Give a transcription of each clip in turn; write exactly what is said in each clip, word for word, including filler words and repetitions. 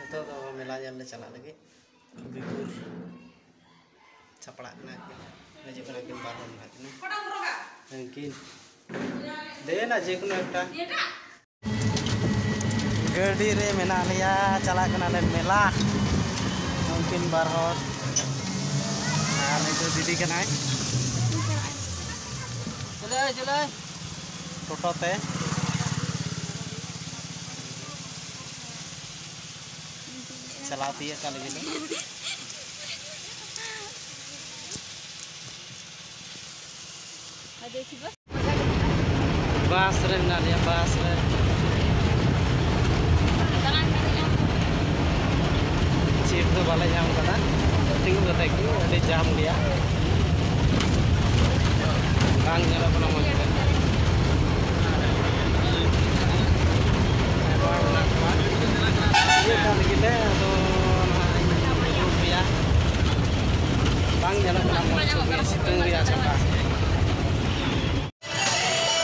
ᱱᱤᱛᱚᱜ ᱫᱚ ᱢᱮᱞᱟ ᱧᱮᱞ ᱞᱮ ᱪᱟᱞᱟᱜ ᱞᱟᱹᱜᱤᱫ᱾ ᱵᱤᱯᱩᱞ ᱥᱟᱯᱲᱟᱜ ᱠᱟᱱᱟ ᱠᱤᱱ, ᱦᱤᱡᱩᱜ ᱠᱟᱱᱟ ᱠᱤᱱ, ᱵᱟᱨ ᱦᱚᱲ ᱢᱮᱱᱟᱜ ᱠᱤᱱᱟ᱾ ᱩᱱᱠᱤᱱ ᱫᱮᱱᱟ ᱡᱮᱠᱳᱱᱳ ᱮᱠᱴᱟ᱾ ᱜᱟᱹᱰᱤ ᱨᱮ ᱢᱮᱱᱟᱜ ᱞᱮᱭᱟ, ᱪᱟᱞᱟᱜ ᱠᱟᱱᱟᱞᱮ ᱢᱮᱞᱟ᱾ ᱩᱱᱠᱤᱱ ᱵᱟᱨ ᱦᱚᱲ ᱟᱨ ᱱᱤᱛᱚᱜ ᱫᱤᱫᱤ ᱠᱟᱱᱟᱭ᱾ ᱴᱳᱴᱳ ᱛᱮ ᱪᱟᱞᱟᱣ ᱛᱤᱭᱟᱹᱜ ᱠᱟᱱ ᱞᱟᱹᱜᱤᱫ ᱫᱚ᱾ ᱵᱟᱥ ᱨᱮ ᱢᱮᱱᱟᱜ ᱞᱮᱭᱟ, ᱵᱟᱥ ᱨᱮ᱾ ᱥᱤᱴ ᱫᱚ ᱵᱟᱞᱮ ᱧᱟᱢ ᱠᱟᱫᱟ, ᱛᱤᱸᱜᱩ ᱠᱟᱛᱮ ᱜᱮ, ᱟᱹᱰᱤ ᱡᱟᱢ ᱜᱮᱭᱟ᱾ ᱵᱟᱝ ᱧᱮᱞᱚᱜ ᱠᱟᱱᱟ ᱢᱚᱡᱽ ᱛᱮ᱾ ᱦᱚᱲ ᱢᱮᱱᱟᱜ ᱠᱚᱣᱟ᱾ ᱤᱭᱟᱹ ᱠᱟᱱ ᱞᱟᱹᱜᱤᱫ ᱞᱮ, ᱟᱫᱚ ᱱᱟᱦᱟᱜ ᱤᱧ ᱩᱫᱩᱜ ᱟᱯᱮᱭᱟ᱾ ᱵᱟᱝ ᱧᱮᱞᱚᱜ ᱠᱟᱱᱟ ᱢᱚᱡᱽ ᱪᱷᱚᱵᱤ, ᱥᱤᱛᱩᱝ ᱨᱮᱭᱟᱜ ᱪᱷᱟᱯᱟ᱾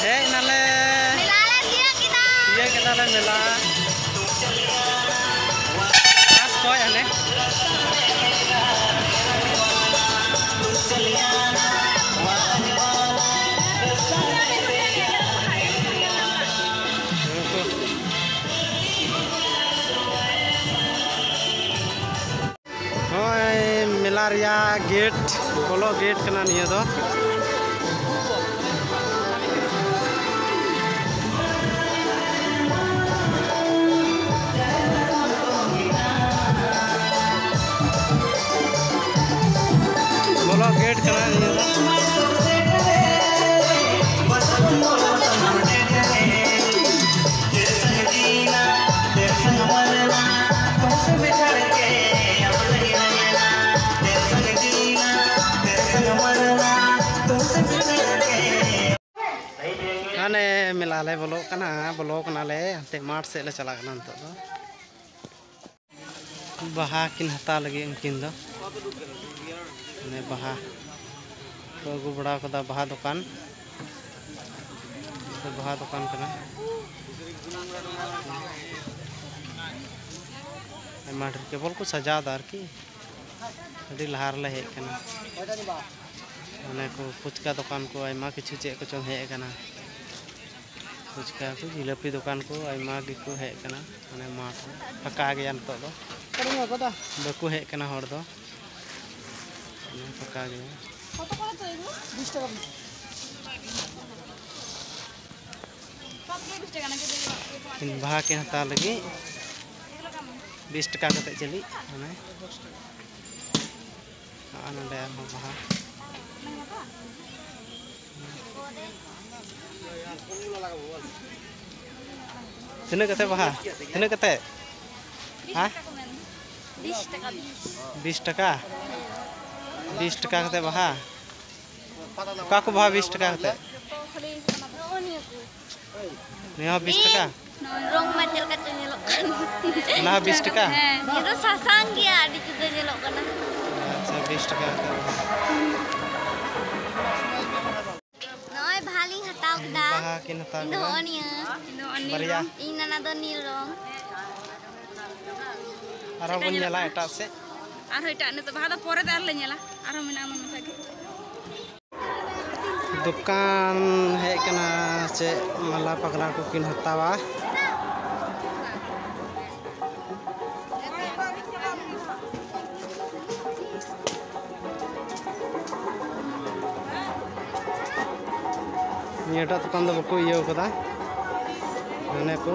ᱦᱮᱡ ᱱᱟᱞᱮ᱾ ᱢᱮᱞᱟ ᱞᱮ ᱛᱤᱭᱟᱹᱜ ᱠᱮᱫᱟ᱾ ᱛᱤᱭᱟᱹᱜ ᱠᱮᱫᱟᱞᱮ ᱢᱮᱞᱟ᱾ ᱵᱟᱥ ᱠᱷᱚᱡ ᱦᱟᱱᱮ᱾ ᱱᱚᱜᱼᱚᱭ ᱢᱮᱞᱟ ᱨᱮᱭᱟᱜ ᱜᱮᱴ, ᱵᱚᱞᱚᱜ ᱜᱮᱴ ᱠᱟᱱᱟ ᱱᱤᱭᱟᱹ ᱫᱚ᱾ ᱵᱚᱞᱚᱜ ᱜᱮᱴ ᱠᱟᱱᱟ ᱱᱤᱭᱟᱹ ᱫᱚ᱾ ᱦᱟᱱᱮ ᱢᱮᱞᱟ ᱞᱮ ᱵᱚᱞᱚᱜ ᱠᱟᱱᱟ, ᱵᱚᱞᱚ ᱠᱟᱱᱟᱞᱮ, ᱦᱟᱱᱛᱮ ᱢᱟᱴᱷ ᱥᱮᱫ ᱞᱮ ᱪᱟᱞᱟᱜ ᱠᱟᱱᱟ ᱱᱤᱛᱚᱜ ᱫᱚ᱾ ᱵᱟᱦᱟ ᱠᱤᱱ ᱦᱟᱛᱟᱣ ᱞᱟᱹᱜᱤᱫ ᱩᱱᱠᱤᱱ ᱫᱚ᱾ ᱚᱱᱮ ᱵᱟᱦᱟ ᱠᱚ ᱟᱹᱜᱩ ᱵᱟᱲᱟ ᱠᱟᱫᱟ, ᱵᱟᱦᱟ ᱫᱚᱠᱟᱱ᱾ ᱵᱟᱦᱟ ᱫᱚᱠᱟᱱ ᱠᱟᱱᱟ᱾ ᱢᱟᱴᱷ ᱨᱮ ᱠᱮᱵᱚᱞ ᱠᱚ ᱥᱟᱡᱟᱣ ᱮᱫᱟ ᱟᱨᱠᱤ᱾ ᱟᱹᱰᱤ ᱞᱟᱦᱟ ᱨᱮᱞᱮ ᱦᱮᱡ ᱟᱠᱟᱱᱟ᱾ ᱚᱱᱮ ᱠᱚ ᱯᱷᱩᱪᱠᱟ ᱫᱚᱠᱟᱱ ᱠᱚ, ᱟᱭᱢᱟ ᱠᱤᱪᱷᱩ ᱪᱮᱫ ᱠᱚᱪᱚᱝ ᱦᱮᱡ ᱟᱠᱟᱱᱟ᱾ ᱯᱷᱩᱪᱠᱟ ᱠᱚ, ᱡᱷᱤᱞᱟᱹᱯᱤ ᱫᱚᱠᱟᱱ ᱠᱚ, ᱟᱭᱢᱟ ᱜᱮᱠᱚ ᱦᱮᱡ ᱟᱠᱟᱱᱟ᱾ ᱢᱟᱱᱮ ᱢᱟᱴᱷ ᱨᱮ ᱯᱷᱟᱸᱠᱟ ᱜᱮᱭᱟ ᱱᱤᱛᱚᱜ ᱫᱚ, ᱵᱟᱠᱚ ᱦᱮᱡ ᱟᱠᱟᱱᱟ ᱦᱚᱲ ᱫᱚ᱾ ᱯᱷᱟᱸᱠᱟ ᱜᱮᱭᱟ᱾ ᱵᱟᱦᱟ ᱠᱤᱱ ᱦᱟᱛᱟᱣ ᱞᱟᱹᱜᱤᱫ ᱵᱤᱥ ᱴᱟᱠᱟ ᱠᱟᱛᱮ ᱪᱟᱹᱞᱤ᱾ ᱢᱟᱱᱮ ᱱᱚᱜᱼᱚᱭ ᱱᱚᱰᱮ ᱟᱨᱦᱚᱸ ᱵᱟᱦᱟ᱾ ᱛᱤᱱᱟᱹᱜ ᱠᱟᱛᱮ ᱵᱟᱦᱟ? ᱛᱤᱱᱟᱹᱜ ᱠᱟᱛᱮ? ᱦᱮᱸ? ᱵᱤᱥ ᱴᱟᱠᱟ, ᱵᱤᱥ᱾ ᱵᱤᱥ ᱴᱟᱠᱟ? ᱵᱤᱥ ᱴᱟᱠᱟ ᱠᱟᱛᱮ ᱵᱟᱦᱟ? ᱚᱠᱟ ᱠᱚ ᱵᱟᱦᱟ ᱵᱤᱥ ᱴᱟᱠᱟ ᱠᱟᱛᱮ? ᱡᱚᱛᱚ ᱠᱷᱟᱹᱞᱤ ᱱᱚᱜᱼᱚ ᱱᱤᱭᱟᱹ ᱠᱚ᱾ ᱱᱤᱭᱟᱹ ᱦᱚᱸ ᱵᱤᱥ ᱴᱟᱠᱟ? ᱱᱚᱜᱼᱚᱭ ᱨᱚᱝ ᱢᱟ ᱪᱮᱫ ᱞᱮᱠᱟ ᱪᱚ ᱧᱮᱞᱚᱜ ᱠᱟᱱ᱾ ᱚᱱᱟ ᱦᱚᱸ ᱵᱤᱥ ᱴᱟᱠᱟ? ᱦᱮᱸ, ᱱᱤᱭᱟᱹ ᱫᱚ ᱥᱟᱥᱟᱝ ᱜᱮᱭᱟ, ᱟᱹᱰᱤ ᱡᱩᱫᱟᱹ ᱧᱮᱞᱚᱜ ᱠᱟᱱᱟ᱾ ᱟᱪᱪᱷᱟ, ᱵᱤᱥ ᱴᱟᱠᱟ ᱠᱟᱛᱮ᱾ ᱱᱚᱜᱼᱚᱭ ᱵᱟᱦᱟ ᱞᱤᱧ ᱦᱟᱛᱟᱣ ᱠᱮᱫᱟ᱾ ᱵᱟᱦᱟ ᱠᱤᱱ ᱦᱟᱛᱟᱣ ᱤᱧ ᱫᱚ ᱠᱮᱫᱟ᱾ ᱦᱚᱸᱜᱼᱚ ᱱᱤᱭᱟᱹ᱾ ᱤᱧ ᱫᱚ ᱚᱱᱟ ᱱᱤᱞ ᱵᱟᱨᱭᱟ᱾ ᱨᱚᱝ᱾ ᱤᱧ ᱱᱟᱱᱟ ᱫᱚ ᱱᱤᱞ ᱨᱚᱝ᱾ ᱟᱨᱦᱚᱸ ᱵᱚᱱ ᱧᱮᱞᱟ ᱮᱴᱟᱜ ᱥᱮᱫ᱾ ᱟᱨᱦᱚᱸ ᱮᱴᱟᱜ, ᱱᱤᱛᱚᱜ ᱵᱟᱦᱟ ᱫᱚ ᱯᱚᱨᱮ ᱛᱮ ᱟᱨᱦᱚᱸ ᱞᱮ ᱧᱮᱞᱟ᱾ ᱟᱨᱦᱚᱸ ᱢᱮᱱᱟᱜᱼᱟ ᱚᱱᱟ ᱢᱮᱥᱟ ᱜᱮ᱾ ᱫᱚᱠᱟᱱ ᱦᱮᱡ ᱠᱟᱱᱟ, ᱪᱮᱫ ᱢᱟᱞᱟ ᱯᱟᱜᱽᱨᱟ ᱠᱚᱠᱤᱱ ᱦᱟᱛᱟᱣᱟ᱾ ᱱᱤᱭᱟᱹᱴᱟᱜ ᱫᱚᱠᱟᱱ ᱫᱚ ᱵᱟᱠᱚ ᱤᱭᱟᱹ ᱠᱟᱫᱟ, ᱦᱟᱱᱮ ᱠᱚ᱾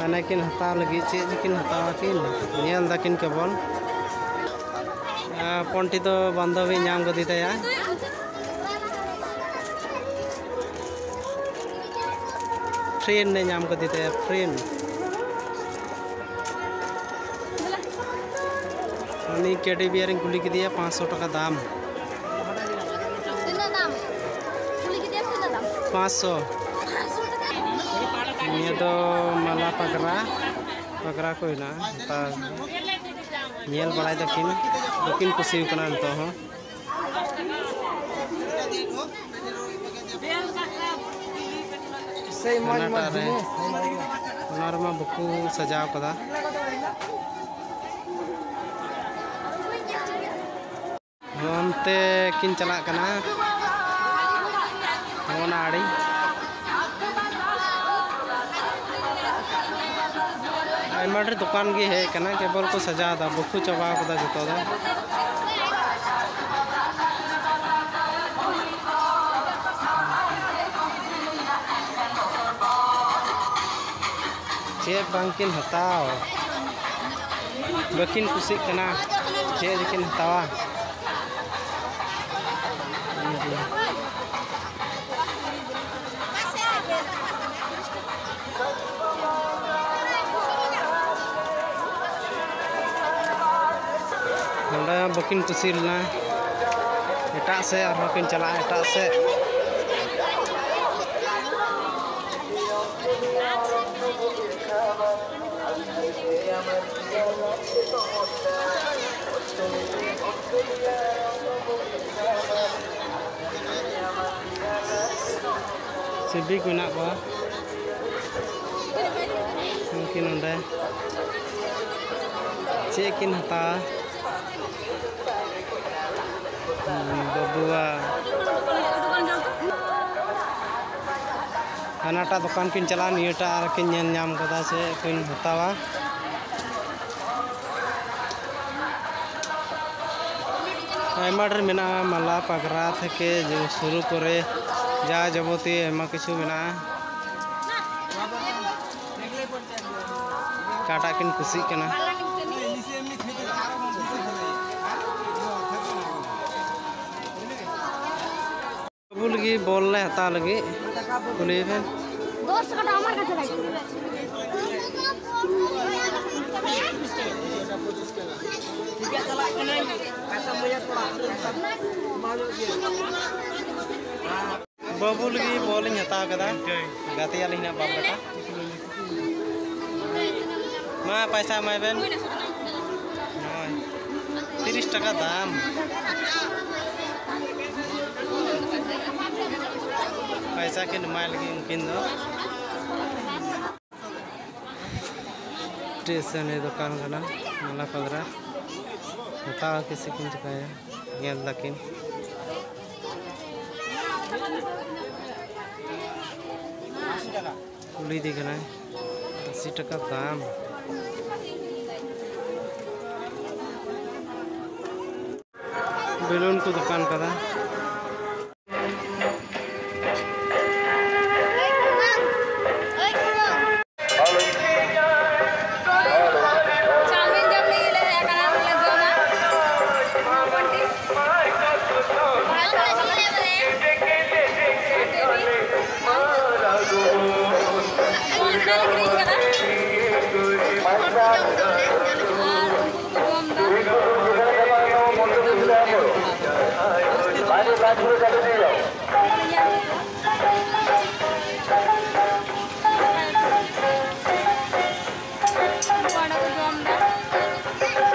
ᱦᱟᱱᱮ ᱠᱤᱱ ᱦᱟᱛᱟᱣ ᱞᱟᱹᱜᱤᱫ, ᱪᱮᱫ ᱡᱮᱠᱤᱱ ᱦᱟᱛᱟᱣᱟ ᱠᱤᱱ, ᱧᱮᱞ ᱫᱟᱠᱤᱱ ᱠᱮᱵᱚᱞ᱾ ᱟᱨ ᱯᱚᱱᱴᱤ ᱫᱚ ᱵᱟᱱᱫᱷᱚᱵᱤ ᱧᱟᱢ ᱠᱟᱫᱮ ᱛᱟᱭᱟ᱾ ᱯᱷᱨᱮᱱᱰ ᱮ ᱧᱟᱢ ᱠᱟᱫᱮ ᱛᱟᱭᱟ, ᱯᱷᱨᱮᱱᱰ᱾ ᱩᱱᱤ ᱴᱮᱰᱤ ᱵᱤᱭᱟᱨ ᱤᱧ ᱠᱩᱞᱤ ᱠᱮᱫᱮᱭᱟ, ᱯᱟᱸᱪᱥᱚ ᱴᱟᱠᱟ ᱫᱟᱢ᱾ ᱛᱤᱱᱟᱹᱜ ᱫᱟᱢ? ᱠᱩᱞᱤ ᱠᱮᱫᱮᱭᱟ ᱛᱤᱱᱟᱹᱜ ᱫᱟᱢ? ᱯᱟᱸᱪᱥᱚ᱾ ᱯᱟᱸᱪᱥᱚ ᱴᱟᱠᱟ? ᱱᱤᱭᱟᱹ ᱫᱚ ᱢᱟᱞᱟ ᱯᱟᱜᱽᱨᱟ, ᱯᱟᱜᱽᱨᱟ ᱠᱚ ᱦᱮᱱᱟᱜᱼᱟ, ᱦᱟᱛᱟᱣ ᱧᱮᱞ ᱵᱟᱲᱟᱭ ᱫᱟᱠᱤᱱ᱾ ᱵᱟᱹᱠᱤᱱ ᱠᱩᱥᱤ ᱠᱟᱱᱟ ᱱᱤᱛᱚᱜ ᱦᱚᱸ᱾ ᱦᱟᱱᱟᱴᱟᱜ ᱨᱮ, ᱚᱱᱟ ᱨᱮᱢᱟ ᱵᱟᱠᱚ ᱥᱟᱡᱟᱣ ᱠᱟᱫᱟ᱾ ᱚᱱᱛᱮ ᱠᱤᱱ ᱪᱟᱞᱟᱜ ᱠᱟᱱᱟ, ᱚᱱᱟ ᱟᱲᱮ᱾ ᱟᱭᱢᱟ ᱰᱷᱮᱨ ᱫᱚᱠᱟᱱ ᱜᱮ ᱦᱮᱡ ᱠᱟᱱᱟ, ᱠᱮᱵᱚᱞ ᱠᱚ ᱥᱟᱡᱟᱣ ᱮᱫᱟ, ᱵᱟᱠᱚ ᱪᱟᱵᱟ ᱠᱟᱫᱟ ᱡᱚᱛᱚ ᱫᱚ᱾ ᱪᱮᱫ ᱵᱟᱝᱠᱤᱱ ᱦᱟᱛᱟᱣ, ᱵᱟᱹᱠᱤᱱ ᱠᱩᱥᱤᱜ ᱠᱟᱱᱟ, ᱪᱮᱫ ᱡᱮᱠᱤᱱ ᱦᱟᱛᱟᱣᱟ᱾ ᱱᱚᱰᱮ ᱵᱟᱹᱠᱤᱱ ᱠᱩᱥᱤ ᱞᱮᱱᱟ, ᱮᱴᱟᱜ ᱥᱮᱫ ᱟᱨᱦᱚᱸ ᱠᱤᱱ ᱪᱟᱞᱟᱜᱼᱟ, ᱮᱴᱟᱜ ᱥᱮᱫ᱾ ᱥᱤᱵᱤᱠ ᱢᱮᱱᱟᱜ ᱠᱚᱣᱟ᱾ ᱩᱱᱠᱤᱱ ᱱᱚᱰᱮ ᱪᱮᱫ ᱠᱤᱱ ᱦᱟᱛᱟᱣᱟ? ᱦᱩᱸ, ᱵᱟᱹᱵᱩᱣᱟᱜ ᱦᱟᱱᱟᱴᱟᱜ ᱫᱚᱠᱟᱱ ᱠᱤᱱ ᱪᱟᱞᱟᱜᱼᱟ, ᱱᱤᱭᱟᱹᱴᱟᱜ ᱟᱨ ᱠᱤᱱ ᱧᱮᱞ ᱧᱟᱢ ᱠᱟᱫᱟ ᱪᱮᱫ ᱠᱤᱱ ᱦᱟᱛᱟᱣᱟ᱾ ᱟᱭᱢᱟ ᱰᱷᱮᱨ ᱢᱮᱱᱟᱜᱼᱟ, ᱢᱟᱞᱟ ᱯᱟᱜᱽᱨᱟ ᱛᱷᱮᱠᱮ ᱡᱮ ᱥᱩᱨᱩ ᱠᱚᱨᱮ ᱡᱟ ᱡᱟᱵᱚᱛᱤᱭᱚ ᱟᱭᱢᱟ ᱠᱤᱪᱷᱩ ᱢᱮᱱᱟᱜᱼᱟ᱾ ᱚᱠᱟᱴᱟᱜ ᱠᱤᱱ ᱠᱩᱥᱤᱜ ᱠᱟᱱᱟ? ᱵᱟᱹᱵᱩ ᱞᱟᱹᱜᱤᱫ ᱵᱚᱞ ᱞᱮ ᱦᱟᱛᱟᱣ ᱞᱟᱹᱜᱤᱫ, ᱠᱩᱞᱤᱭᱮ ᱵᱮᱱ᱾ ᱫᱚᱥ ᱴᱟᱠᱟ ᱫᱚ ᱟᱢᱟᱨ ᱠᱟᱪᱷᱮ ᱨᱟᱠᱷᱤ᱾ ᱵᱟᱹᱵᱩ ᱞᱟᱹᱜᱤᱫ ᱵᱚᱞ ᱤᱧ ᱦᱟᱛᱟᱣ ᱠᱮᱫᱟ, ᱜᱟᱛᱮᱜ ᱟᱹᱞᱤᱧ ᱦᱟᱸᱜ ᱵᱟᱯ ᱵᱮᱴᱟ᱾ ᱢᱟ ᱯᱟᱭᱥᱟ ᱮᱢᱟᱭ ᱵᱮᱱ᱾ ᱱᱚᱜᱼᱚᱭ ᱛᱤᱨᱤᱥ ᱴᱟᱠᱟ ᱫᱟᱢ᱾ ᱯᱚᱭᱥᱟ ᱠᱤᱱ ᱮᱢᱟᱭ ᱞᱟᱹᱜᱤᱫ ᱩᱱᱠᱤᱱ ᱫᱚ᱾ ᱥᱴᱮᱥᱚᱱ ᱨᱮ ᱫᱚᱠᱟᱱ ᱠᱟᱱᱟ, ᱢᱟᱞᱟ ᱯᱟᱜᱽᱨᱟ᱾ ᱦᱟᱛᱟᱣᱟ ᱠᱤ ᱥᱮ ᱠᱤᱱ ᱪᱤᱠᱟᱹᱭᱟ, ᱧᱮᱞ ᱫᱟᱠᱤᱱ᱾ ᱠᱩᱞᱤᱭᱮᱫᱮ ᱠᱟᱱᱟᱭ, ᱟᱥᱤ ᱴᱟᱠᱟ ᱫᱟᱢ᱾ ᱵᱮᱞᱩᱱ ᱠᱚ ᱫᱚᱠᱟᱱ ᱠᱟᱫᱟ᱾ ᱪᱟᱣᱢᱤᱱ ᱡᱚᱢ ᱞᱟᱹᱜᱤᱫ ᱞᱮ ᱦᱮᱡ ᱟᱠᱟᱱᱟ, ᱱᱚᱰᱮ ᱡᱚᱢᱟ᱾ ᱦᱚᱯᱚᱱ ᱴᱤ᱾ ᱵᱚᱞ ᱠᱷᱮᱞ ᱠᱤᱨᱤᱧ ᱠᱟᱫᱟ᱾ ᱟᱨ ᱩᱱᱠᱩ ᱫᱚᱠᱚ ᱡᱚᱢ ᱫᱟ᱾ ᱚᱸᱰᱮ ᱠᱚ ᱡᱚᱢ ᱫᱟ᱾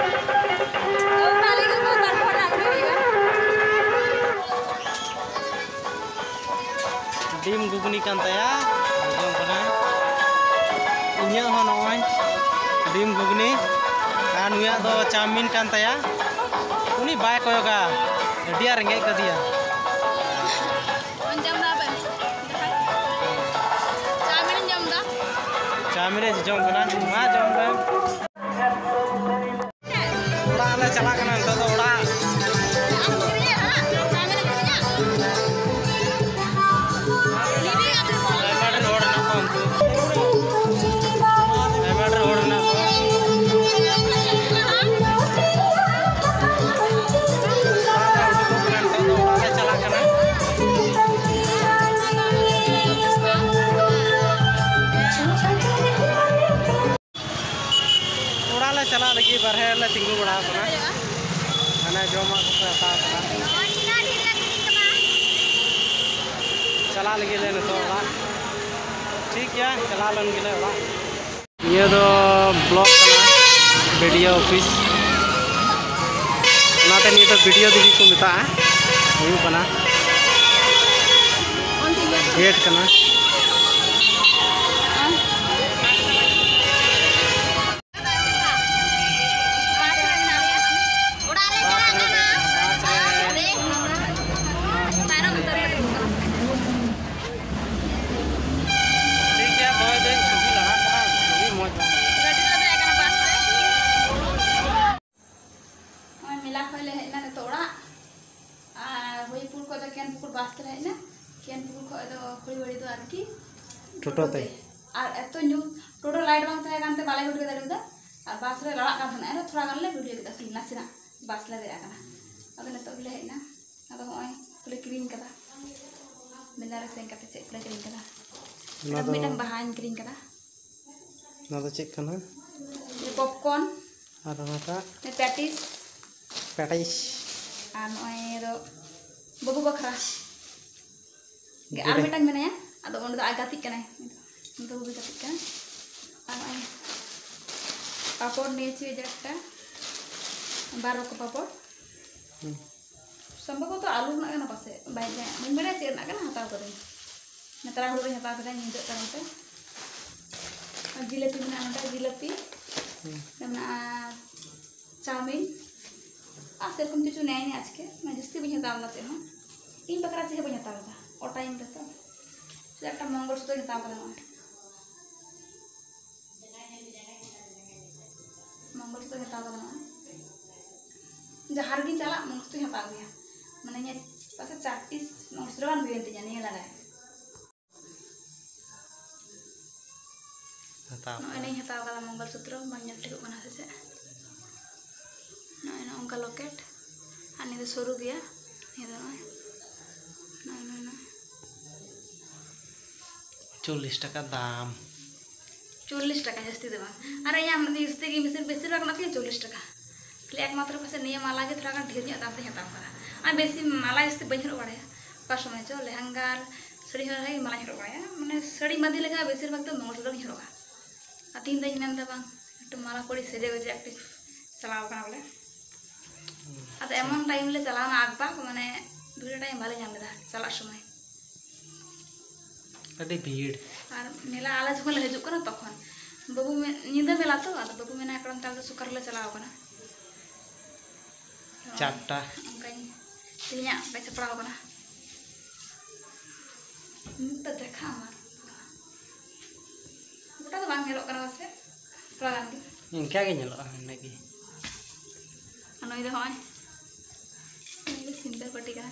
ᱛᱚ ᱛᱟᱦᱞᱮ ᱜᱮ ᱛᱟᱨᱯᱚᱨ ᱟᱹᱜᱩ ᱦᱩᱭᱩᱜᱼᱟ᱾ ᱰᱤᱢ ᱜᱷᱩᱜᱽᱱᱤ ᱠᱟᱱ ᱛᱟᱭᱟ, ᱡᱚᱢ ᱠᱟᱱᱟ᱾ ᱤᱧᱟᱹᱜ ᱦᱚᱸ ᱱᱚᱜᱼᱚᱭ ᱰᱤᱢ ᱜᱷᱩᱜᱽᱱᱤ, ᱟᱨ ᱱᱩᱭᱟᱜ ᱫᱚ ᱪᱟᱣᱢᱤᱱ ᱠᱟᱱ ᱛᱟᱭᱟ᱾ ᱩᱱᱤ ᱵᱟᱭ ᱠᱚᱭᱚᱜᱟ, ᱟᱹᱰᱤ ᱟᱸᱴ ᱨᱮᱸᱜᱮᱡ ᱠᱟᱫᱮᱭᱟ᱾ ᱡᱚᱢ ᱫᱟ ᱵᱮᱱ? ᱪᱟᱣᱢᱤᱱ ᱡᱚᱢ ᱫᱟ᱾ ᱪᱟᱣᱢᱤᱱ ᱮ ᱡᱚᱢ ᱠᱟᱱᱟ, ᱢᱟ ᱡᱚᱢ ᱵᱮᱱ᱾ ᱚᱲᱟᱜ ᱞᱮ ᱪᱟᱞᱟᱜ ᱠᱟᱱᱟ ᱱᱤᱛᱚᱜ ᱫᱚ, ᱚᱲᱟᱜ᱾ ᱟᱭᱢᱟ ᱰᱷᱮᱨ ᱦᱚᱲ ᱦᱮᱱᱟᱜ ᱠᱚᱣᱟ ᱩᱱᱠᱩ᱾ ᱟᱭᱢᱟ ᱰᱷᱮᱨ ᱦᱚᱲ ᱦᱮᱱᱟᱜ ᱠᱚᱣᱟ᱾ ᱚᱲᱟᱜ ᱞᱮ ᱩᱰᱩᱠᱚᱜ ᱠᱟᱱᱟ ᱱᱤᱛᱚᱜ ᱫᱚ, ᱚᱲᱟᱜ ᱞᱮ ᱪᱟᱞᱟᱜ ᱠᱟᱱᱟ᱾ ᱚᱲᱟᱜ ᱞᱮ ᱪᱟᱞᱟᱜ ᱞᱟᱹᱜᱤᱫ ᱵᱟᱨᱦᱮ ᱨᱮᱞᱮ ᱛᱤᱸᱜᱩ ᱵᱟᱲᱟ ᱟᱠᱟᱱᱟ᱾ ᱦᱟᱱᱮ ᱡᱚᱢᱟᱜ ᱠᱚᱠᱚ ᱦᱟᱛᱟᱣ ᱠᱟᱫᱟ᱾ ᱪᱟᱞᱟᱜ ᱞᱟᱹᱜᱤᱫ ᱞᱮ ᱱᱤᱛᱚᱜ ᱚᱲᱟᱜ᱾ ᱴᱷᱤᱠ ᱜᱮᱭᱟ, ᱪᱟᱞᱟᱣ ᱞᱮᱱ ᱜᱮᱞᱮ ᱚᱲᱟᱜ᱾ ᱱᱤᱭᱟᱹ ᱫᱚ ᱵᱞᱚᱠ ᱠᱟᱱᱟ, ᱵᱤ ᱰᱤ ᱳ ᱚᱯᱷᱤᱥ᱾ ᱱᱤᱭᱟᱹ ᱫᱚ ᱵᱷᱤᱰᱤᱭᱳ ᱫᱤᱜᱤ ᱠᱚ ᱢᱮᱛᱟᱜᱼᱟ᱾ ᱦᱩᱭᱩᱜ ᱠᱟᱱᱟ, ᱜᱮᱴ ᱠᱟᱱᱟ᱾ ᱴᱷᱤᱠ ᱜᱮᱭᱟ, ᱫᱚᱦᱚᱭ ᱫᱟᱹᱧ, ᱪᱷᱚᱵᱤ ᱞᱟᱦᱟᱜ ᱠᱟᱱᱟ, ᱪᱷᱚᱵᱤ ᱢᱚᱡᱽ ᱵᱟᱝ᱾ ᱱᱚᱜᱼᱚᱭ ᱢᱮᱞᱟ ᱠᱷᱚᱡ ᱞᱮ ᱦᱮᱡ ᱮᱱᱟ ᱱᱤᱛᱚᱜ ᱚᱲᱟᱜ᱾ ᱟᱨ ᱦᱚᱨᱤᱯᱩᱨ ᱠᱷᱚᱡ ᱫᱚ ᱠᱮᱱᱯᱩᱠᱩᱨ ᱵᱟᱥ ᱛᱮᱞᱮ ᱦᱮᱡ ᱮᱱᱟ᱾ ᱠᱮᱱᱯᱩᱠᱩᱨ ᱠᱷᱚᱡ ᱫᱚ ᱠᱷᱚᱲᱤᱵᱟᱲᱤ ᱫᱚ ᱟᱨᱠᱤ ᱴᱳᱴᱳ ᱴᱳᱴᱳ ᱛᱮ᱾ ᱛᱮ᱾ ᱟᱨ ᱮᱛᱚ ᱧᱩᱛ, ᱴᱳᱴᱳ ᱞᱟᱭᱤᱴ ᱵᱟᱝ ᱛᱟᱦᱮᱸ ᱠᱟᱱᱛᱮ ᱵᱟᱞᱮ ᱵᱷᱤᱰᱤᱭᱳ ᱫᱟᱲᱮᱭᱟᱫᱟ᱾ ᱟᱨ ᱵᱟᱥ ᱨᱮ ᱞᱟᱲᱟᱜ ᱠᱟᱱ ᱛᱟᱦᱮᱱᱟ, ᱮᱱᱨᱮᱦᱚᱸ ᱛᱷᱚᱲᱟ ᱜᱟᱱ ᱞᱮ ᱵᱷᱤᱰᱤᱭᱳ ᱠᱮᱫᱟ, ᱠᱷᱟᱹᱞᱤ ᱱᱟᱥᱮᱱᱟᱜ ᱵᱟᱥ ᱞᱮ ᱫᱮᱡ ᱟᱠᱟᱱᱟ᱾ ᱟᱫᱚ ᱱᱤᱛᱚᱜ ᱜᱮᱞᱮ ᱦᱮᱡ ᱮᱱᱟ᱾ ᱟᱫᱚ ᱦᱚᱸᱜᱼᱚᱭ ᱠᱚᱞᱮ ᱠᱤᱨᱤᱧ ᱠᱟᱫᱟ, ᱢᱮᱞᱟ ᱨᱮ ᱥᱮᱱ ᱠᱟᱛᱮ ᱪᱮᱫ ᱠᱚᱞᱮ ᱠᱤᱨᱤᱧ ᱠᱟᱫᱟ᱾ ᱚᱱᱟ ᱫᱚ ᱢᱤᱫᱴᱟᱝ ᱵᱟᱦᱟᱧ ᱠᱤᱨᱤᱧ ᱠᱟᱫᱟ᱾ ᱱᱚᱣᱟ ᱫᱚ ᱪᱮᱫ ᱠᱟᱱᱟ? ᱯᱚᱯᱠᱚᱨᱱ᱾ ᱟᱨ ᱚᱱᱟᱴᱟᱜ? ᱯᱮᱴᱤᱥ᱾ ᱯᱮᱴᱤᱥ᱾ ᱟᱨ ᱱᱚᱜᱼᱚᱭ ᱫᱚ ᱵᱟᱹᱵᱩ ᱵᱟᱠᱷᱨᱟ᱾ ᱟᱨ ᱜᱮᱰᱮ᱾ ᱢᱤᱫᱴᱟᱝ ᱢᱮᱱᱟᱭᱟ, ᱟᱫᱚ ᱩᱱᱤ ᱫᱚ ᱟᱡ ᱜᱟᱛᱮᱜ ᱠᱟᱱᱟᱭ, ᱩᱱᱤ ᱫᱚ ᱵᱟᱹᱵᱩᱭ ᱜᱟᱛᱮᱜ ᱠᱟᱱᱟ᱾ ᱟᱨ ᱱᱚᱜᱼᱚᱭ ᱯᱟᱯᱚᱲ ᱱᱤᱭᱮ ᱪᱷᱤ ᱦᱟᱡᱟᱨ ᱴᱟᱠᱟ, ᱵᱟᱨ ᱨᱚᱠᱚᱢ ᱯᱟᱯᱚᱲ᱾ ᱦᱩᱸ᱾ ᱥᱚᱢᱵᱷᱚᱵᱚᱛᱚ ᱟᱞᱩ ᱨᱮᱱᱟᱜ ᱠᱟᱱᱟ ᱯᱟᱥᱮᱡ, ᱵᱟᱭ-, ᱵᱟᱹᱧ ᱵᱟᱲᱟᱭᱟ ᱪᱮᱫ ᱨᱮᱱᱟᱜ ᱠᱟᱱᱟ, ᱦᱟᱛᱟᱣ ᱠᱟᱹᱫᱟᱹᱧ᱾ ᱱᱮᱛᱟᱨ ᱦᱩᱲᱩ ᱨᱤᱧ ᱦᱟᱛᱟᱣ ᱠᱮᱫᱟ ᱧᱤᱫᱟᱹᱜ ᱠᱟᱨᱚᱱ ᱛᱮ᱾ ᱟᱨ ᱡᱤᱞᱟᱹᱯᱤ ᱢᱮᱱᱟᱜᱼᱟ ᱱᱚᱰᱮ, ᱡᱤᱞᱟᱹᱯᱤ᱾ ᱦᱩᱸ᱾ ᱢᱮᱱᱟᱜᱼᱟ ᱪᱟᱣᱢᱤᱱ᱾ ᱟᱨ ᱥᱮᱨᱚᱠᱚᱢ ᱠᱤᱪᱷᱩ ᱱᱮᱭ ᱟᱡᱠᱮ, ᱢᱟᱱᱮ ᱡᱟᱹᱥᱛᱤ ᱵᱟᱹᱧ ᱦᱟᱛᱟᱣ ᱞᱮᱫᱟ ᱪᱮᱫ ᱦᱚᱸ᱾ ᱤᱧ ᱵᱟᱠᱷᱨᱟ ᱪᱮᱫ ᱦᱚᱸ ᱵᱟᱹᱧ ᱦᱟᱛᱟᱣ ᱞᱮᱫᱟ, ᱚ ᱴᱟᱭᱤᱢ ᱨᱮᱛᱚ᱾ ᱥᱩᱫᱷᱩ ᱮᱠᱴᱟ ᱢᱚᱝᱜᱚᱞ ᱥᱩᱛᱨᱚᱧ ᱦᱟᱛᱟᱣ ᱠᱟᱫᱟ ᱱᱚᱜᱼᱚᱭ᱾ ᱢᱚᱝᱜᱚᱞ ᱥᱩᱛᱨᱚᱧ ᱦᱟᱛᱟᱣ ᱠᱟᱫᱟ ᱱᱚᱜᱼᱚᱭ᱾ ᱡᱟᱦᱟᱸ ᱨᱮᱜᱤᱧ ᱪᱟᱞᱟᱜ, ᱢᱚᱝᱜᱚᱞ ᱥᱩᱛᱨᱚᱧ ᱦᱟᱛᱟᱣ ᱜᱮᱭᱟ᱾ ᱢᱟᱱᱮ ᱤᱧᱟᱹᱜ ᱯᱟᱥᱮ ᱪᱟᱨ ᱯᱤᱥ ᱢᱚᱝᱜᱚᱞ ᱥᱩᱛᱨᱚ ᱜᱟᱱ ᱦᱩᱭᱮᱱ ᱛᱤᱧᱟ ᱱᱤᱭᱟᱹ ᱞᱟᱜᱟᱭ᱾ ᱦᱟᱛᱟᱣ ᱱᱚᱜᱼᱚᱭ ᱠᱟᱫᱟ᱾ ᱱᱤᱭᱟᱹᱧ ᱦᱟᱛᱟᱣ ᱠᱟᱫᱟ ᱢᱚᱝᱜᱚᱞ ᱥᱩᱛᱨᱚ, ᱵᱟᱝ ᱧᱮᱞ ᱴᱷᱤᱠᱚᱜ ᱠᱟᱱᱟ ᱥᱮ ᱪᱮᱫ? ᱱᱚᱜᱼᱚᱭ ᱱᱚᱝᱠᱟ ᱞᱚᱠᱮᱴ, ᱟᱨ ᱱᱤᱭᱟᱹ ᱫᱚ ᱥᱚᱨᱩ ᱜᱮᱭᱟ᱾ ᱱᱤᱭᱟᱹ ᱫᱚ ᱱᱚᱜᱼᱚᱭ, ᱱᱚᱜᱼᱚᱭ, ᱱᱚᱜᱼᱚᱭ, ᱱᱚᱜᱼᱚᱭ᱾ ᱪᱚᱞᱞᱤᱥ ᱴᱟᱠᱟ ᱫᱟᱢ᱾ ᱪᱚᱞᱞᱤᱥ ᱴᱟᱠᱟ, ᱡᱟᱹᱥᱛᱤ ᱫᱚ ᱵᱟᱝ᱾ ᱟᱨ ᱤᱧᱟᱹᱜ ᱡᱟᱹᱥᱛᱤ ᱜᱮ, ᱵᱮᱥᱤᱨ, ᱵᱮᱥᱤᱨ ᱵᱷᱟᱜᱽ ᱚᱱᱟ ᱛᱮᱜᱮ ᱪᱚᱞᱞᱤᱥ ᱴᱟᱠᱟ᱾ ᱠᱷᱟᱹᱞᱤ ᱮᱠᱢᱟᱛᱨᱚ ᱯᱟᱥᱮ ᱱᱤᱭᱟᱹ ᱢᱟᱞᱟ ᱜᱮ ᱛᱷᱚᱲᱟ ᱜᱟᱱ ᱰᱷᱮᱨ ᱧᱚᱜ ᱫᱟᱢ ᱛᱮᱧ ᱦᱟᱛᱟᱣ ᱠᱟᱫᱟ᱾ ᱟᱨ ᱵᱮᱥᱤ ᱢᱟᱞᱟ ᱡᱟᱹᱥᱛᱤ ᱵᱟᱹᱧ ᱦᱚᱨᱚᱜ ᱵᱟᱲᱟᱭᱟ᱾ ᱚᱠᱟ ᱥᱚᱢᱚᱭ ᱪᱚ ᱞᱮᱦᱟᱝᱜᱟ ᱟᱨ ᱥᱟᱹᱲᱤ ᱦᱚᱨᱚᱜ ᱜᱮ ᱢᱟᱞᱟᱧ ᱦᱚᱨᱚᱜ ᱵᱟᱲᱟᱭᱟ᱾ ᱢᱟᱱᱮ ᱥᱟᱹᱲᱤ ᱵᱟᱸᱫᱮ ᱞᱮᱠᱟ ᱵᱮᱥᱤᱨ ᱵᱷᱟᱜᱽ ᱫᱚ ᱢᱚᱝᱜᱚᱞ ᱥᱩᱛᱨᱚ ᱜᱤᱧ ᱦᱚᱨᱚᱜᱟ᱾ ᱟᱨ ᱛᱤᱦᱤᱧ ᱫᱚᱧ ᱢᱮᱱᱫᱟ ᱵᱟᱝ, ᱮᱠᱴᱩ ᱢᱟᱞᱟ ᱠᱚ ᱟᱹᱰᱤ ᱥᱮᱡᱮ ᱜᱚᱡᱮ ᱮᱠᱴᱩ ᱪᱟᱞᱟᱣ ᱠᱟᱱᱟ ᱵᱚᱞᱮ᱾ ᱟᱫᱚ ᱮᱢᱚᱱ ᱴᱟᱭᱤᱢ ᱞᱮ ᱪᱟᱞᱟᱣᱱᱟ ᱟᱠᱵᱟᱠ, ᱢᱟᱱᱮ ᱵᱷᱤᱲ ᱴᱟᱭᱤᱢ ᱵᱟᱞᱮ ᱧᱟᱢ ᱞᱮᱫᱟ ᱪᱟᱞᱟᱜ ᱥᱚᱢᱚᱭ᱾ ᱟᱹᱰᱤ ᱵᱷᱤᱲ᱾ ᱟᱨ ᱢᱮᱞᱟ ᱟᱞᱮ ᱡᱚᱠᱷᱚᱱ ᱞᱮ ᱦᱤᱡᱩᱜ ᱠᱟᱱᱟ ᱛᱚᱠᱷᱚᱱ ᱵᱟᱹᱵᱩ ᱢᱮ-, ᱧᱤᱫᱟᱹ ᱢᱮᱞᱟ ᱛᱚ, ᱟᱫᱚ ᱵᱟᱹᱵᱩ ᱢᱮᱱᱟ ᱠᱟᱨᱚᱱ ᱛᱮ ᱟᱞᱮ ᱫᱚ ᱥᱚᱠᱟᱞ ᱨᱮᱞᱮ ᱪᱟᱞᱟᱣ ᱠᱟᱱᱟ᱾ ᱪᱟᱨᱴᱟ᱾ ᱚᱱᱠᱟᱧ ᱛᱮᱦᱮᱧᱟᱜ ᱚᱱᱠᱟᱧ ᱥᱟᱯᱲᱟᱣ ᱠᱟᱱᱟ᱾ ᱢᱩᱠᱷ ᱫᱚ ᱫᱮᱠᱷᱟᱣ ᱢᱟ᱾ ᱜᱚᱴᱟ ᱫᱚ ᱵᱟᱝ ᱧᱮᱞᱚᱜ ᱠᱟᱱᱟ ᱯᱟᱥᱮ? ᱛᱷᱚᱲᱟ ᱜᱟᱱ ᱜᱮ᱾ ᱤᱱᱠᱟ ᱜᱮ ᱧᱮᱞᱚᱜᱼᱟ, ᱤᱱᱟᱹᱜ ᱜᱮ᱾ ᱟᱨ ᱱᱩᱭ ᱫᱚ ᱦᱚᱸᱜᱼᱚᱭ ᱱᱩᱭ ᱫᱚ ᱥᱤᱱᱫᱟᱹ ᱯᱟᱹᱴᱤ ᱠᱟᱱᱟ᱾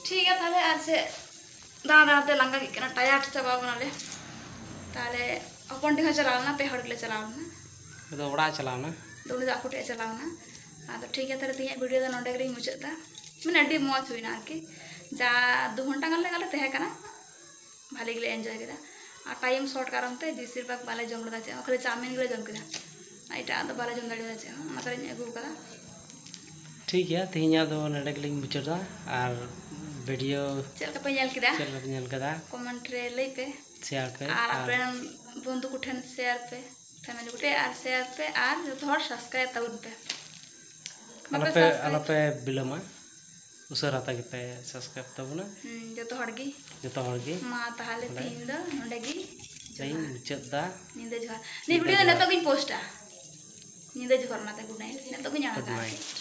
ᱴᱷᱤᱠ ᱜᱮᱭᱟ ᱛᱟᱦᱞᱮ, ᱟᱨ ᱪᱮᱫ ᱫᱟᱬᱟ ᱫᱟᱬᱟ ᱛᱮ ᱞᱟᱸᱜᱟ ᱜᱮ ᱠᱟᱱᱟ, ᱴᱟᱭᱟᱨᱰ ᱪᱟᱵᱟᱣ ᱠᱟᱱᱟᱞᱮ᱾ ᱛᱟᱦᱞᱮ ᱦᱚᱯᱚᱱ ᱴᱷᱮᱱ ᱦᱚᱸ ᱪᱟᱞᱟᱣ ᱞᱮᱱᱟ, ᱯᱮ ᱦᱚᱲ ᱜᱮᱞᱮ ᱪᱟᱞᱟᱣ ᱞᱮᱱᱟ᱾ ᱟᱫᱚ ᱚᱲᱟᱜ ᱮ ᱪᱟᱞᱟᱣ ᱮᱱᱟ᱾ ᱟᱫᱚ ᱩᱱᱤ ᱫᱚ ᱟᱠᱚ ᱴᱷᱮᱱ ᱮ ᱪᱟᱞᱟᱣ ᱮᱱᱟ᱾ ᱟᱫᱚ ᱴᱷᱤᱠ ᱜᱮᱭᱟ ᱛᱟᱦᱞᱮ, ᱛᱮᱦᱮᱧᱟᱜ ᱵᱷᱤᱰᱤᱭᱳ ᱫᱚ ᱱᱚᱸᱰᱮ ᱜᱮᱞᱤᱧ ᱢᱩᱪᱟᱹᱫ ᱮᱫᱟ᱾ ᱢᱟᱱᱮ ᱟᱹᱰᱤ ᱢᱚᱡᱽ ᱦᱩᱭᱱᱟ ᱟᱨᱠᱤ, ᱡᱟ ᱫᱩ ᱜᱷᱚᱱᱴᱟ ᱜᱟᱱ ᱞᱮ ᱛᱟᱦᱮᱸ ᱠᱟᱱᱟ, ᱵᱷᱟᱞᱮ ᱜᱮᱞᱮ ᱮᱱᱡᱚᱭ ᱠᱮᱫᱟ᱾ ᱟᱨ ᱴᱟᱭᱤᱢ ᱥᱚᱨᱴ ᱠᱟᱨᱚᱱ ᱛᱮ ᱵᱮᱥᱤᱨ ᱵᱷᱟᱜᱽ ᱵᱟᱞᱮ ᱡᱚᱢ ᱞᱮᱫᱟ ᱪᱮᱫ ᱦᱚᱸ, ᱠᱷᱟᱹᱞᱤ ᱪᱟᱣᱢᱤᱱ ᱜᱮᱞᱮ ᱡᱚᱢ ᱠᱮᱫᱟ᱾ ᱟᱨ ᱮᱴᱟᱜ ᱫᱚ ᱵᱟᱞᱮ ᱡᱚᱢ ᱫᱟᱲᱮᱭᱟᱫᱟ ᱪᱮᱫ ᱦᱚᱸ, ᱚᱱᱟ ᱛᱮᱞᱤᱧ ᱟᱹᱜᱩ ᱟᱠᱟᱫᱟ᱾ ᱴᱷᱤᱠ ᱜᱮᱭᱟ, ᱛᱮᱦᱮᱧᱟᱜ ᱫᱚ ᱱᱚᱸᱰᱮ ᱜᱮᱞᱤᱧ ᱢᱩᱪᱟᱹᱫᱟ᱾ ᱟᱨ ᱵᱷᱤᱰᱤᱭᱳ ᱪᱮᱫ ᱞᱮᱠᱟ ᱯᱮ ᱧᱮᱞ ᱠᱮᱫᱟ? ᱪᱮᱫ ᱞᱮᱠᱟ ᱯᱮ ᱧᱮᱞ ᱠᱮᱫᱟ? ᱠᱚᱢᱮᱱᱴ ᱨᱮ ᱞᱟᱹᱭ ᱯᱮ᱾ ᱥᱮᱭᱟᱨ ᱯᱮ᱾ ᱟᱨ ᱟᱨ ᱟᱯᱮ ᱨᱮᱱ ᱵᱚᱱᱫᱷᱩ ᱠᱚᱴᱷᱮᱱ ᱥᱮᱭᱟᱨ ᱯᱮ, ᱯᱷᱮᱢᱮᱞᱤ ᱠᱚᱴᱷᱮᱱ, ᱟᱨ ᱥᱮᱭᱟᱨ ᱯᱮ, ᱟᱨ ᱡᱚᱛᱚ ᱦᱚᱲ ᱥᱟᱵᱥᱠᱨᱟᱭᱤᱵ ᱛᱟᱵᱚᱱ ᱯᱮ᱾ ᱵᱟᱯᱮ ᱟᱞᱚᱯᱮ, ᱥᱟᱵᱥᱠᱨᱟᱭᱤᱵ ᱟᱞᱚᱯᱮ ᱵᱤᱞᱚᱢᱟ, ᱩᱥᱟᱹᱨᱟ ᱛᱮᱜᱮ ᱯᱮ ᱥᱟᱵᱥᱠᱨᱟᱭᱤᱵ ᱛᱟᱵᱚᱱᱟ᱾ ᱦᱩᱸ, ᱡᱚᱛᱚ ᱦᱚᱲ ᱜᱮ᱾ ᱡᱚᱛᱚ ᱦᱚᱲ ᱜᱮ᱾ ᱢᱟ ᱛᱟᱦᱞᱮ ᱛᱮᱦᱮᱧ ᱫᱚ ᱱᱚᱸᱰᱮ ᱜᱮ᱾ ᱤᱧ ᱡᱚᱦᱟᱨ᱾ ᱢᱩᱪᱟᱹᱫ ᱫᱟ᱾ ᱧᱤᱫᱟᱹ ᱡᱚᱦᱟᱨ᱾ ᱱᱤᱭᱟᱹ ᱧᱤᱫᱟᱹ ᱵᱷᱤᱰᱤᱭᱳ ᱫᱚ ᱡᱚᱦᱟᱨ᱾ ᱱᱤᱛᱚᱜ ᱜᱤᱧ ᱯᱳᱥᱴᱟ᱾ ᱧᱤᱫᱟᱹ ᱡᱚᱦᱟᱨ, ᱚᱱᱟᱛᱮ ᱜᱩᱰ ᱱᱟᱭᱤᱴ᱾ ᱱᱤᱛᱚᱜ ᱜᱤᱧ ᱟᱲᱟᱜᱟ ᱜᱩᱰ ᱱᱟᱭᱤᱴ᱾ ᱟᱨᱠᱤ᱾